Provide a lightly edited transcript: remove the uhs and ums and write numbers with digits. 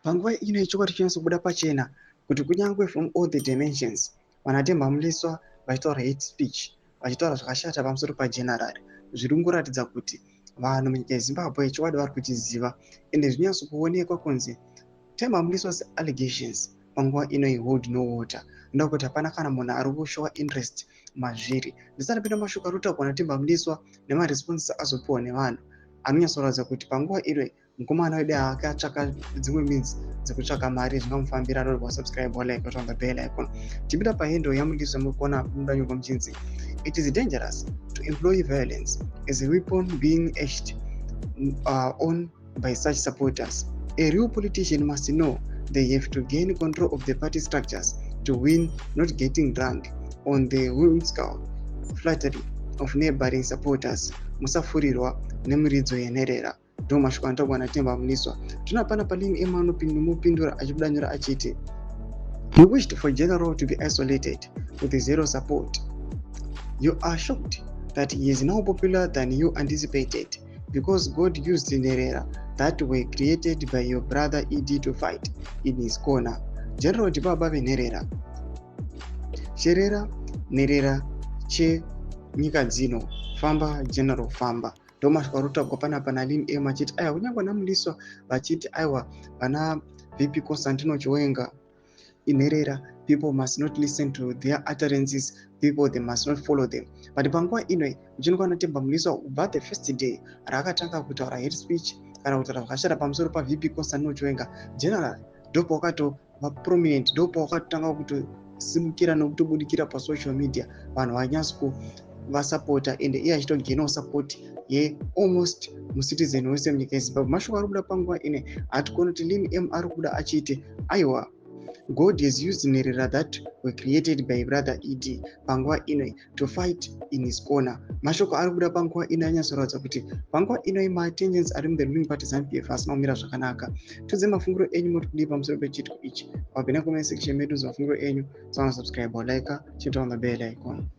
Panguva ino chokwadi chinonyatsobuda pachena kuti kunyange from all the dimensions, vanaTemba Mliswa vachitaura hate speech, vachitaura zvakashata pamusoro pageneral, zviri kungoratidza kuti vanhu munyika yeZimbabwe chokwadi vari kuchiziva. Ende zvinonyatsokuonekwa kunzi Temba Mliswa's allegations panguva ino hold no water, noda kuti hapana kana munhu ari kushowa interest mazviri. Ndisati pinda mashoko ari kutaurwa naTemba Mliswa nemaresponses azopiwa nevanhu anonyatsoratidza kuti panguva ino mukomana wedu akatsvaka dzimwe means dzekutsvaka mari zvingamufambira. Anorwa subscribe, like, on the bell icon. Tipinda pahandle yaMliswa, muri kuona mudanyorwa muchinzi, "It is dangerous to employ violence as a weapon being urged on by such supporters. A real politician must know they have to gain control of the party structures to win, not getting drunk on the whimsical flattery of neighboring supporters. Musafurirwa nemuridzo yenherera." Ndo mashoko anotaurwa naTemba Mliswa. Tinapana palini emaanopindura achibuda nyora achiti, "He wished for general to be isolated with zero support. You are shocked that he is now popular than you anticipated because God used nherera that were created by your brother ED to fight in his corner. General ndibaba venherera. Cherera nherera chenyika dzino. Famba General, famba." Ndo mashoko ari kutaurwa panapa naLin M achiti aiwa, kunyange naMliswa vachiti aiwa, vana VP Constantino Chiwenga inherera. People must not listen to their utterances. People, they must not follow them. But panguva ino uchinokwana Temba Mliswa kubva the first day raakatanga kutaura hate speech kana kutaura zvakashata pamusoro paVP Constantino Chiwenga, general ndopawakatova prominent, ndopawakatanga kutosimukira nokutobudikira pasocial media, vanhu vanyatso kuvasapota, ende iye achitogainawo support yealmost mucitizen wese munyika yeZimbabwe. Mashoko ari kubuda panguva ine hatikuona kuti Lin M ari kubuda achiti aiwa, God has used nherera that were created by brother ED panguva ino to fight in his corner. Mashoko ari kubuda panguva ino anyatsoratidza kuti panguva ino matensions ari muthe ruling party ZANU PF asina kumira zvakanaka. Tudze mafungiro enyu, moti kudii pamusoro pechiitiko ichi? Wapinda comment section medu, mafungiro enyu. Subscribe, like, chita on the bell icon.